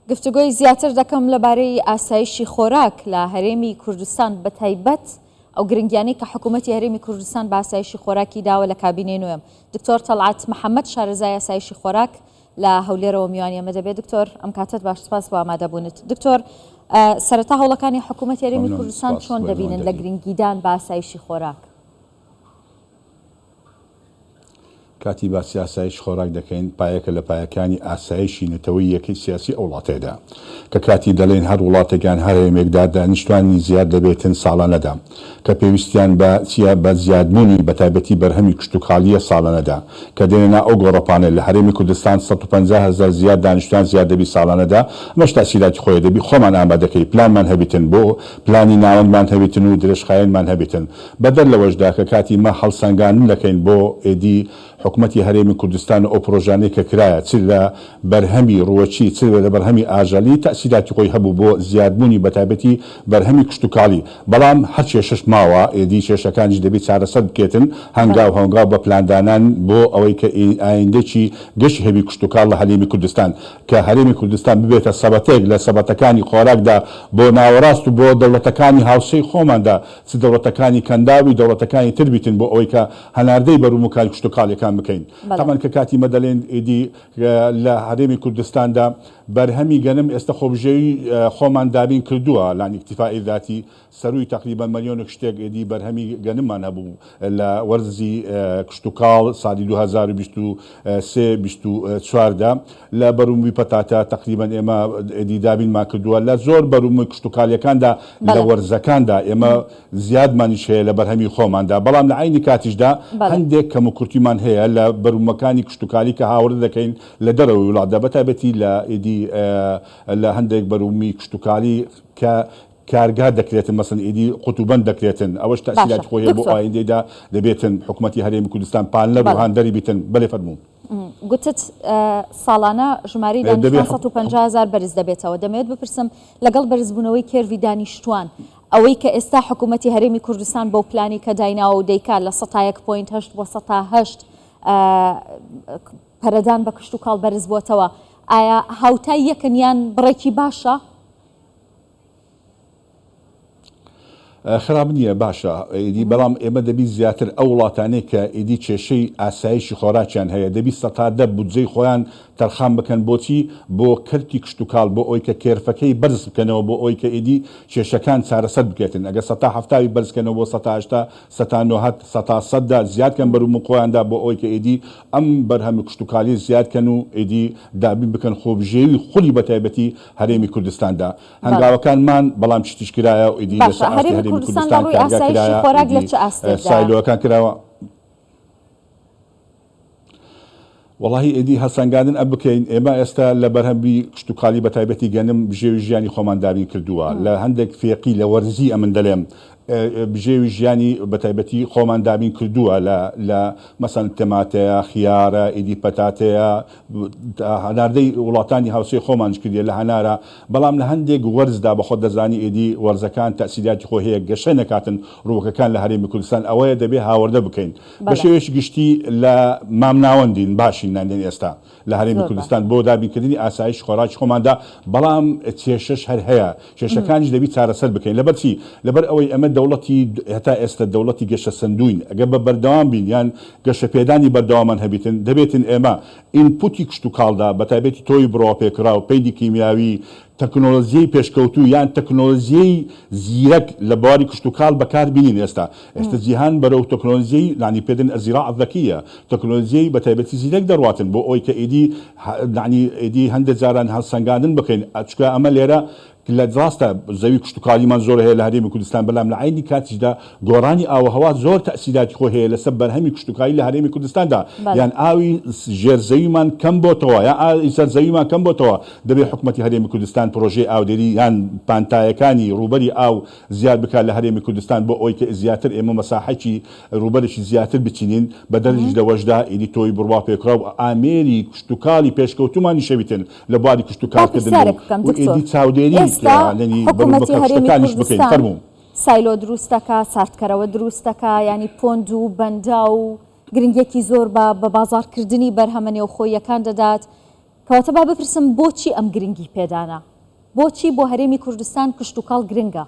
گفتوگۆی زیاتر دەکەم لەبارەی ئاسایشی خۆراک لە هەرێمی کوردستان بەتایبەت ئەو گرنگیانەی کە حکوومەتی هەرێمی کوردستان بە ئاسایشی خۆراکی داوە لە کابینەی نوێم. دکتۆر تەڵعەت محەمەد شارەزای ئاسایشی خۆراک لە هەولێرەوە میوانی ئێمە دەبێت. دکتۆر ئەم کاتەت باش سپاس بۆ ئامادەبوونت. دکتۆر سەرەتا هەوڵەکانی حکوومەتی هەرێمی کوردستان چۆن دەبینن لە گرنگیدان بە ئاسایشی خۆراک؟ کاتی باسی ئاسایش خۆراک دەکەین پایەکە لە پایەکانی ئاسایشی نەتەوەی یەکەی سیاسی ئەو وڵاتەیەدا کە کاتی دەڵێین هەر وڵاتێک یان هەر هەرێمێکدا دانیشتوانی زیاد دەبێتن ساڵانەدا کە پێویستیان بە چیە بە زیادبوونی بەتایبەتی بەرهەمی کشتوکاڵیە ساڵانەدا کە دێنە نا ئەو گۆڕەپانە لە هەرێمی کوردستان 150 هەزار زیاد دانیشتوان زیاد دەبی ساڵانەدا ئەمەش تاسیراتی خۆیە دەبی خۆمان ئامادەکەی پلانمان هەبیتن بۆ پلانی ناوەندمان هەبیتن و درێژخایەنمان هەبیتن بەدەر لەوەشدا کە کاتی مە هەڵسەنگاندن دەکەین بۆ ئێدی حکومەتی هەرێمی کوردستان و ئەو پرۆژانەی کە کرایە چ لە بەرهەمی ڕووەکی چ لە بەرهەمی ئاژەلی تەئسیراتی خۆی هەبوو بۆ زیادبوونی بەتایبەتی بەرهەمی کشتوکاڵی بەڵام هەر کێشەش ماوە ئێدی کێشەکانیش دەبی چارەسەر بکرێتن هەنگاو هەنگاو بە پلاندانان بۆ ئەوەی کە ئایندەکی گەشی هەبی کشتوکاڵ لە هەرێمی کوردستان کە هەرێمی کوردستان ببێتە سەبەتەیەک لە سەبەتەکانی خۆراکدا بۆ ناوەڕاست و بۆ دەوڵەتەکانی هاوسێی خۆماندا چ دەوڵەتەکانی کەنداوی دەوڵەتەکانی تر بیتن بۆ ئەوەی کە هەناردەی بەروبوومەکانی کشتوکاڵیەکان بکەین. تەبعەن کە کاتی مە دەلێن ئیدی لە هەرێمی کوردستاندا بەرهەمی گەنم ئێستە خۆبژێوی خۆمان دابین کردووە لان اکتفاء ذاتی سەرووی تەقریبەن ملیۆنێک شتێک ئیدی بەرهەمی گەنممان هەبوو لە وەرزی کشتوکاڵ سالی 2023 24 دا لە بەروبوومی پەتاتە تەقریبەن ئێمە ئێدی دابینمان کردووە لە زۆر بەروبوومی کشتوکاڵیەکاندا لە وەرزەکاندا ئێمە زیادمانیش هەیە لە بەرهەمی خۆماندا بەڵام لە عەینی کاتیشدا هەندێک کەموکورتیمان هەیە لە بەروبوومەکانی کشتوکالی کە هاوردە دەکەین لە دەرەوەی وڵاتدا بەتایبەتی لە ئێدی لە هەندێک بەروبوومی کشتوکالی کە کارگا دەکرێتن مەسەن ئیدی قوتوبەند دەکرێتن ئەوەش تەئسیراتی خۆی هەیە بۆ ئایندەیدا دەبێتن حکومەتی هەرێمی کوردستان پالنەر و هاندەری بیتن بەلێ فەرموو. گوتت ساڵانە ژمارەی دانیشتوان 150 هەزار بەرز دەبێتەوە، دەمەوێت بپرسم لەگەڵ بەرزبوونەوەی curve ی دانیشتوان ئەوەی کە ئێستا حکوومەتی هەرێمی کوردستان بەو پلانی کە دایناوە و دەیکات لە سەتا یەک point هەشت بۆ سەتا هەشت پەرەدان بە کشتوکاڵ بەرز بۆتەوە ئایا هاوتای یەکن یان بڕێکی باشە؟ خراپ نییە باشە ئیدی بەڵام ئێمە دەبی زیاتر ئەو وڵاتانەی کە ئیدی کێشەی ئاسایشی خۆراکیان هەیە دەبی سەتا دە بودجەی خۆیان تەرخان بکەن بۆچی بۆ کەرتی کشتوکاڵ بۆ ئەوی کە curve ەکەی بەرز بکەنەوە بۆ ئەوی کە ئیدی کێشەکان چارەسەر بکرێتن ئەگەر سەتا هەفتاوی بەرز کەنەوە بۆ سەتا هەشتا سەتا نۆهەد سەتا سەددا زیاد کەن بەروبووم خۆیاندا بۆ ئەوەی کە ئیدی ئەم بەرهەمی کشتوکالی زیاد کەن و ئیدی دابین بکەن خۆبژێوی خولی بەتایبەتی هەرێمی کوردستاندا هەنگاوەکان مان بەڵام شتیش کرایە و ئیدی باشە لەسەر ئاستی هەرێمی هەرێمی کوردستان لە کوردستان ڕووی کارگا ئاسایشی کرایە خۆراک لە ئیدی چ ئاستێکدایە؟ سایلۆەکان کراوە. وەڵاهی ئیدی هەڵسەنگاندن ئە بکەین ئێمە ئێستا لە بەرهەمی کشتوکاڵی بەتایبەتی گەنم بژێوی ژیانی خۆمان دابین کردووە لە هەندێک فێقی لە وەرزی ئەمن دەلێم بژێوی ژیانی بەتایبەتی خۆمان دابین کردووە لە لە مەسەن تەماتەیە خیارە ئیدی پەتاتەیە هەناردەی وڵاتانی هاوسێی خۆمانیش کردیە لە هەنارە، بەڵام لە هەندێک وەرزدا بە خۆت دەزانی ئیدی وەرزەکان تەئسیراتی خۆی هەیە گەشە نەکاتن ڕووەکەکان لە هەرێمی کوردستان ئەوەیە دەبێ هاوردە بکەین بە شێوەیەکی گشتی لە مامناوەندین باشین ناندێن ئێستا لە هەرێمی کوردستان بۆ دابینکردنی ئاسایش خۆراکی خۆماندا بەڵام کێشەش هەر هەیە کێشەکانیش دەبی چارەسەر بکەین لەبەر چی؟ لەبەر ئەوەی ئەمە دەوڵەتی هەتا ئێستە دەوڵەتی گەشەسەندووین ئەگەر بە بەردەوام بین یان گەشەپێدانی بەردەوامان هەبیتن دەبێتن ئێمە input ی کشتوکاڵدا بەتایبەتی تۆوی بڕواپێکراو، پەیندی کیمیاوی، تەکنۆلۆجیەی پێشکەوتوو یان تەکنۆلۆجیەی زیرەک لە بواری کشتوکاڵ بەکار بینین ئێستا ئێستا جیهان بەرەو تەکنۆلۆجیەی یانی پێدن الزراعە الذکیە تەکنۆلۆجیەی بەتایبەتی زیرەک دەڕواتن بۆ ئەوەی کە ئیدی یانی ئیدی هەندێک جاران هەڵسەنگاندن بکەین چونکە ئەمە لێرە لە ڕاستە زەوی کشتوکاڵیمان زۆر هەیە لە هەرێمی کوردستان بەلام لە عەینی کاتیشدا گۆڕانی ئاووهەوا زۆر تەئسیراتی خۆی هەیە لەسەر بەرهەمی کشتوکاڵی لە هەرێمی کوردستاندا یان ئاوی ژێر زەویمان کەم بۆتەوە یان ئاوی سەر زەویمان کەم بۆتەوە دەبێ حکومەتی هەرێمی کوردستان پرۆژەی ئاودێری یان پانتایەکانی ڕووبەری ئاو زیاد بکات لە هەرێمی کوردستان بۆ ئەوەی کە زیاتر ئێمە مەساحەکی ڕووبەرێکی زیاتر بچینین بەدەریش لەوەشدا ئیدی تۆوی بڕوا پێکراو و ئامێری کشتوکاڵی پێشکەوتوومانیش هەبیتن لە بواری با کشتوکاڵکردن و پرسیارێک بکەم و دکتۆر ئیدی چاودێری ئێستا یانی حکوومەتی بەروبوومە هەرێمی کشتەکانیش بکەین کوردستان فەرموو. silo دروست دەکا ساردکەرەوە دروست دەکا یانی پۆند و بەنداو و گرنگیەکی زۆر بە بە بازاڕکردنی بەرهەمە نێوخۆییەکان دەدات. کەواتە با بپرسم بۆچی ئەم گرنگی پێدانە؟ بۆچی بۆ هەرێمی کوردستان کشتوکاڵ گرنگە؟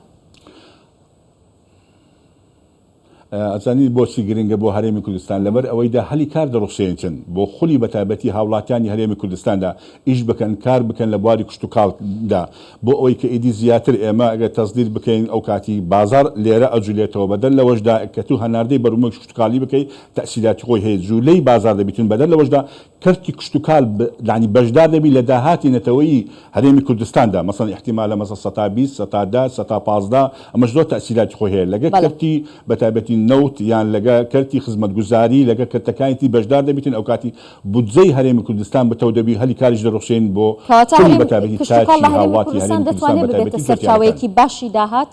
ئەزانی بۆچی گرنگە بۆ هەرێمی کوردستان لەبەر ئەوەیدا هەلی کار دەڕوخسێنتن بۆ خولی بەتایبەتی هاوڵاتیانی هەرێمی کوردستاندا ئیش بکەن کار بکەن لە بواری کشتوکاڵدا بۆ ئەوەی کە ئیدی زیاتر ئێمە ئەگەر تەسدیر بکەین ئەو کاتی بازاڕ لێرە ئەجولێتەوە بەدەر لەوەشدا کە تو هەناردەی بەرومەی کشتوکاڵی بکەی تەئسیراتی خۆی هەیە جولەی بازاڕ دەبیتن بەدەر لەوەشدا کەرتی کشتوکال یانی بەشدار دەبی لە داهاتی نەتەوەیی هەرێمی کوردستاندا مەسەڵەن ئیحتیمالە مەسەڵەن سەتا 20 سەتا دە سەتا 15 ئەمەش زۆر تەئسیراتی خۆی هەیە لەگە کەرتی بەتایبەتی نەوت یان لەگە کەرتی خزمەتگوزاری لەگە کەرتەکانی تری بەشدار دەبیتن ئەوکاتی بودجەی هەرێمی کوردستان بتەو دەبی هەلی کاریش دەڕوخسێنین بۆ کەواتە خولی هەرێم بەتایبەتی کشتوکاڵ تاکی لە هەرێمی هاوڵاتی کوردستان هەرێمی کوردستان دەتوانێت ببێتە بەتایبەتی جوتیارەکان. سەرچاوەیەکی باشی داهات؟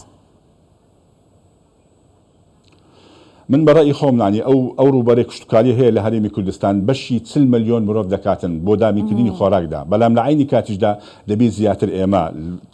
من بە ڕەئی خۆم یانی ئەو ئەو ڕووبەرەی کشتوکالی هەیە لە هەرێمی کوردستان بەشی 40 ملیۆن مرۆڤ دەکاتن بۆ دابینکردنی خۆراکدا بەلام لە عەینی کاتیشدا دەبی زیاتر ئێمە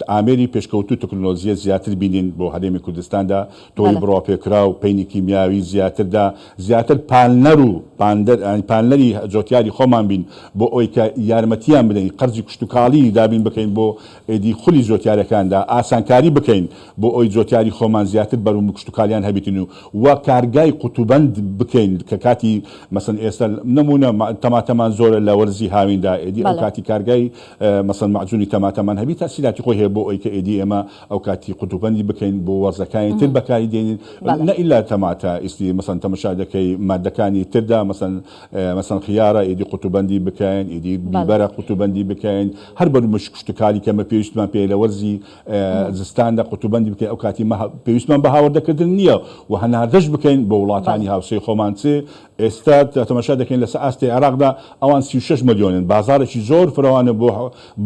ئامێری پێشکەوتوو تەکنۆلۆجیە زیاتر بینین بۆ هەرێمی کوردستاندا تۆوی بڕواپێکراو پەینی کیمیاوی زیاتردا زیاتر پالنەر و پاندەر یانی پالنەری جۆتیاری خۆمان بین بۆ ئەوەی کە یارمەتیان بدەین قەرزی کشتوکاڵی دابین بکەین بۆ ئێدی خولی جۆتیارەکاندا ئاسانکاری بکەین بۆ ئەوەی جۆتیاری خۆمان زیاتر بەروبووم کشتوکالیان هەبیتن و و کارگای قوتوبەند بکەین کە کاتی مەسەن ئێستا نمونە تەماتەمان زۆرە لە وەرزی هاویندا ئێدی ئەو کاتی کارگای مەسەن مەعجونی تەماتەمان هەبی تاسیلاتی خۆی هەیە بۆ ئەوەی کە ئێدی ئێمە ئەو کاتی قوتوبەندی بکەین بۆ وەرزەکانی تر بەکاری دێنین نە ئیلا تەماتە ئیستی مەسەن تەمەشا دەکەی مادەکانی تردا مەسەن مەسەن خیارە ئیدی قوتوبەندی بکەین ئیدی بیبەرە قوتوبەندی بکەین هەر بەرومەش کشتوکالی کەمە پێویستمان پێی لە وەرزی زستاندا قوتوبەندی بکەین ئەو کاتی مە پێویستمان بە هاوردەکردن نییە و هەناردەش بکەین بۆ وڵاتانی هاوسێی خۆمان چ ئێستا تەماشا دەکەین لەسەر ئاستی عێراقدا ئەوان 36 ملیۆنن بازاڕێکی زۆر فرەوانە بۆ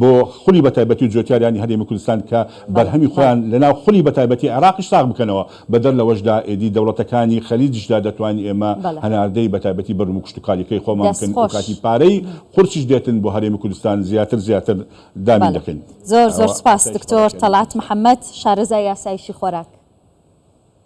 بۆ خولی بەتایبەتی و جۆتیاریانی هەرێمی کوردستان کە بەرهەمی خۆیان لەناو خولی بەتایبەتی عێراقیش ساغ بکەنەوە بەدەر لەوەشدا ئێدی دەوڵەتەکانی خەلیجیشدا دەتوانین ئێمە هەناردەی بەتایبەتی بەروبوم کشتوکالیەکەی خۆمان بکەین ئەوکاتی پارەی قورسیش دێتن بۆ هەرێمی کوردستان زیاتر زیاتر دابین دەکەین. زۆر زۆر سوپاس دکتۆر تەڵعەت محەمەد شارەزای ئاسایشی خۆراک.